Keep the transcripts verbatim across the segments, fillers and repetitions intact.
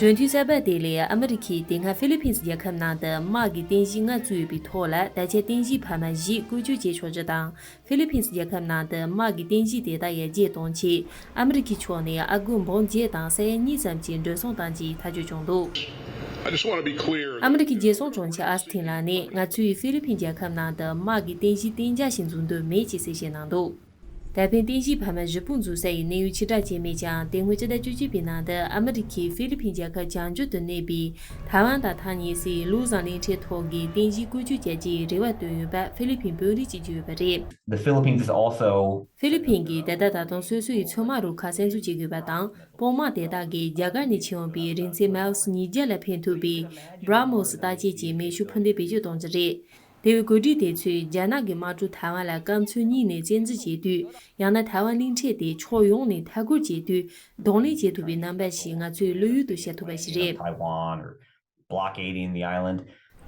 གྲོས་མཐུན་གསར་པ་དེ་ལས་ཨ་མི་རི་ཁས་དེ་སྔ་ཧྥི་ལི་ཕིན་སི་རྒྱལ་ཁབ་ནང་དུ་དམག་གི་རྟེན་གཞི་ལྔ་བཙུགས་ཡོད་པའི་ཐོག་ལ། ད་ཆ་རྟེན་གཞི་འཕར་མ་བཞི་བཀོལ་སྤྱོད་བྱེད་ཆོག་རྒྱུ་དང་། ཧྥི་ལི་ཕིན་སི་རྒྱལ་ཁབ་ནང་དུ་དམག་གི་རྟེན་གཞི་དེ་དག་ཡར་རྒྱས་གཏོང་ཆེད། ཨ་མི་རི་ཁའི་ཕྱོགས་ནས་ཨ་སྒོར་འབུམ་བརྒྱད་དང་ས་ཡ་གཉིས་ཙམ་གྱི་འགྲོ་སོང་གཏོང་རྒྱུའི་ཐག་གཅོད་བྱུང་འདུག I just want to be clear. ཨ་མི་རི་ཁའི་རྒྱལ་སྲུང་དྲུང་ཆེ་ཨོ་སི་ཐིན་ལགས་ནས། ང་ཚོས་ཧྥི་ལི་ཕིན་རྒྱལ་ཁབ་ནང་དུ་དམག་གི་རྟེན་གཞི་གཏན་འཇགས་ཤིག་འཛུགས་འདོད་མེད་ཅེས་གསལ་བཤད་གནང་འདུག་ད་ཕན་རྟེན་གཞི་འཕར་མ་བཞི་པོ་འཛུགས་ས་ཡི་གནས་ཡུལ་ཕྱིར་བསྒྲགས་བྱས་མེད་ཀྱང་། དེ་སྔོན་ཕྱི་ཟླ་བཅུ་གཅིག་པའི་ནང་དུ་ཨ་མི་རི་ཁས་ཧྥི་ལི་ཕིན་རྒྱལ་ཁབ་བྱང་རྒྱུད་དུ་གནས་པའི་ཐའེ་ཝན་དང་ཐག་ཉེ་སའི་ལུའུ་ཟང་གླིང་ཕྲན་ཐོག་གི་རྟེན་གཞི་བཀོལ་སྤྱོད་བྱ་རྒྱུའི་རེ་བ་བཏོན་ཡོད་པ་ཧྥི་ལི་ཕིན་དཔོན་རིགས་ཀྱིས་བརྗོད་ཡོད་པ་རེད། The Philippines is also ཧྥི་ལི་ཕིན་གྱིས་ད་ལྟ་ད་དུང་སོ་སོ་ཡི་མཚོ་དམག་རུ་ཁག་གསར་འཛུགས་བྱེད་དགོས་པ་དང་། དཔུང་དམག་དེ་དག་གིས་རྒྱ་གར་ནས་མཆེད་འོང་པའི་རིང་ཚད་མའིལ་ཉིས་བརྒྱ་ལ་ཕན་ཐོགས་པའི་BrahMos་རྟ་དཔྱད་ཀྱི་མེ་ཤུགས་འཕུར་མདེལ་བེད་སྤྱོད་གཏོང་རྒྱུ་རེད། དེ་བས་གོ་སྒྲིག་དེ་ཚོས་རྒྱ་ནག་གི་དམག་གྲུ་ཐའེ་ཝན་ལ་སྐམ་མཚོ་གཉིས་ནས་བཙན་འཛུལ་བྱེད་དུས། ཡང་ན་ཐའེ་ཝན་གླིང་ཕྲན་དེ་ཕྱོགས་ཡོངས་ནས་མཐའ་སྐོར་བྱེད་དུས་གདོང་ལེན་བྱེད་ཐུབ་པའི་རྣམ་པ་ཞིག་ང་ཚོས་བློ་ཡུལ་དུ་བྱེད་ཐུབ་པ་ཞིག་རེད། Taiwan or blockading the island.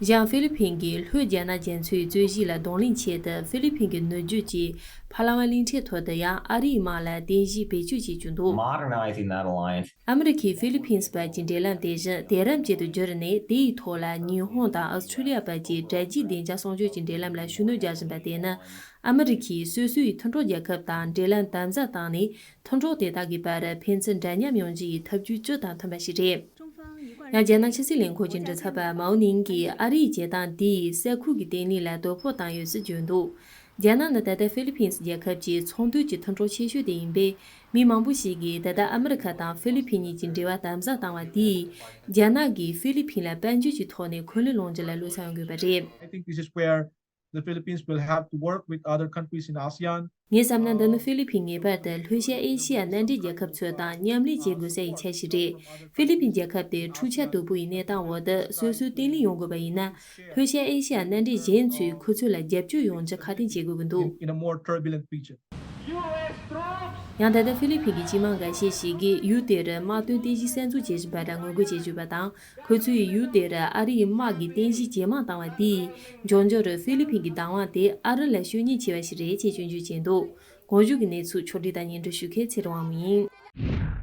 གཞན་ཧྥི་ལི་ཕིན་གྱིས་ལྷོའི་རྒྱ་ནག་རྒྱ་མཚོའི་རྩོད་གཞི་ལ་གདོང་ལེན་ཆེད་དུ་ཧྥི་ལི་ཕིན་གྱི་ནུབ་རྒྱུད་ཀྱི་ཕ་ལ་ཝན་གླིང་ཕྲན་ཐོག་ཏུ་ཡང་ཨ་རིའི་དམག་ལ་རྟེན་གཞི་བེད་སྤྱོད་བྱེད་བཅུག་འདུག Modernizing that alliance. ཨ་མི་རི་ཁས་ཧྥི་ལི་ཕིན་བར་གྱི་འབྲེལ་ལམ་དེ་བཞིན་དེང་རབས་ཅན་དུ་བསྒྱུར་ནས། དེའི་ཐོག་ལ་ཉི་ཧོང་དང་ཨོ་སི་ཁྲུ་ལི་ཡ་བར་གྱི་དྲ་རྒྱའི་བདེ་འཇགས་སྲུང་སྐྱོབ་ཀྱི་འབྲེལ་ལམ་ལ་ཤུགས་སྣོན་རྒྱག་བཞིན་པ་དེ་ནི། ཨ་མི་རི་ཁས་སོ་སོའི་མཐུན་གྲོགས་རྒྱལ་ཁབ་དང་འབྲེལ་ལམ་དམ་ཟབ་བཏང་ནས། མཐུན་གྲོགས་དེ་དག་གི་བར་ཕན་ཚུན་འདྲ་མཉམ་ཡོང་རྒྱུ་ཡི་ཐབས་ཇུས་སྤྱི་དང་མཐུན་པ་ཞིག་རེད། ཡང་རྒྱ་ནག་ཕྱི་སྲིད་ལས་ཁུངས་ཀྱི་མགྲིན་ཚབ་པ་མའོ་ནིང་གིས་ཨ་རིའི་བྱེད་སྟངས་དེས་ས་ཁུལ་གྱི་བརྟན་ལྷིང་ལ་དོ་ཕོག་བཏང་ཡོད་ཅེས་བརྗོད་འདུག་རྒྱ་ནག་ནི་ད་ལྟ་ཧྥི་ལི་ཕིན་སི་རྒྱལ་ཁབ་ཀྱི་ཚོང་དོན་གྱི་མཐུན་གྲོགས་ཆེ་ཤོས་དེ་ཡིན་པས། མི་མང་པོ་ཞིག་གིས་ད་ལྟ་ཨ་མི་རི་ཁ་དང་ཧྥི་ལི་ཕིན་གཉིས་ཀྱི་འབྲེལ་བ་དམ་ཟབ་བཏང་བ་དེས། རྒྱ་ནག་གིས་ཧྥི་ལི་ཕིན་ལ་དཔལ་འབྱོར་གྱི་ཐོག་ནས་འཁོན་ལན་སློང་རྒྱུ་ལ་བློས་བཟུང་ཡོང་དགོས་པ་རེད། I think this is where the Philippines will have to work with other countries in ASEAN. ངས་བསམ་ན། འདི་ནི་ཧྥི་ལི་ཕིན་ངེས་པར་དུ་ལྷོ་ཤར་ཨེ་ཤི་ཡ་མནའ་འབྲེལ་རྒྱལ་ཁབ་ཚོ་དང་མཉམ་ལས་བྱེད་དགོས་ས་ཡི་ཆ་ཤས་རེད། ཧྥི་ལི་ཕིན་རྒྱལ་ཁབ་དེ་འཁྲུག་ཆ་དོད་པོ་ཡི་གནས་སྟངས་འོག་ཏུ་སོ་སོའི་བརྟན་ལྷིང་ཡོང་དགོས་པ་ཡིན་ན། ལྷོ་ཤར་ཨེ་ཤི་ཡ་མནའ་འབྲེལ་གཞན་ཚོས་ཁོ་ཚོ་ལ་རྒྱབ་སྐྱོར་ཡོང་རྒྱུ་ཁ་གཏན་བྱེད་དགོས་ཀྱི་འདུག In a more turbulent region. ཡང་ད་ལྟ་ཧྥི་ལི་ཕིན་གྱི་སྤྱི་དམངས་འགའ་ཤས་ཤིག་གིས་ཡུལ་དེར་དམག་དོན་རྟེན་གཞི་གསར་འཛུགས་བྱེད་བཞིན་པ་ལ་ངོ་རྒོལ་བྱེད་བཞིན་པ་དང་། ཁོ་ཚོས་ཡུལ་དེར་ཨ་རིའི་དམག་གི་རྟེན་གཞི་ཇེ་མང་བཏང་བ་དེས། འབྱུང་འགྱུར་ཧྥི་ལི་ཕིན་གྱི་བདག་དབང་དེ་ཨ་རི་ལ་སྤྱོད་ཉེན་ཆེ་བ་ཞིག་རེད་ཅེས་སྐྱོན་བརྗོད་བྱས་འདུག་གོང་བཞུགས་ཀྱི་གནས་ཚུལ་ཕྱོགས་བསྒྲིགས་དང་སྙན་སྒྲོན་ཞུ་མཁན་ཚེ་རིང་དབང་མོ་ཡིན།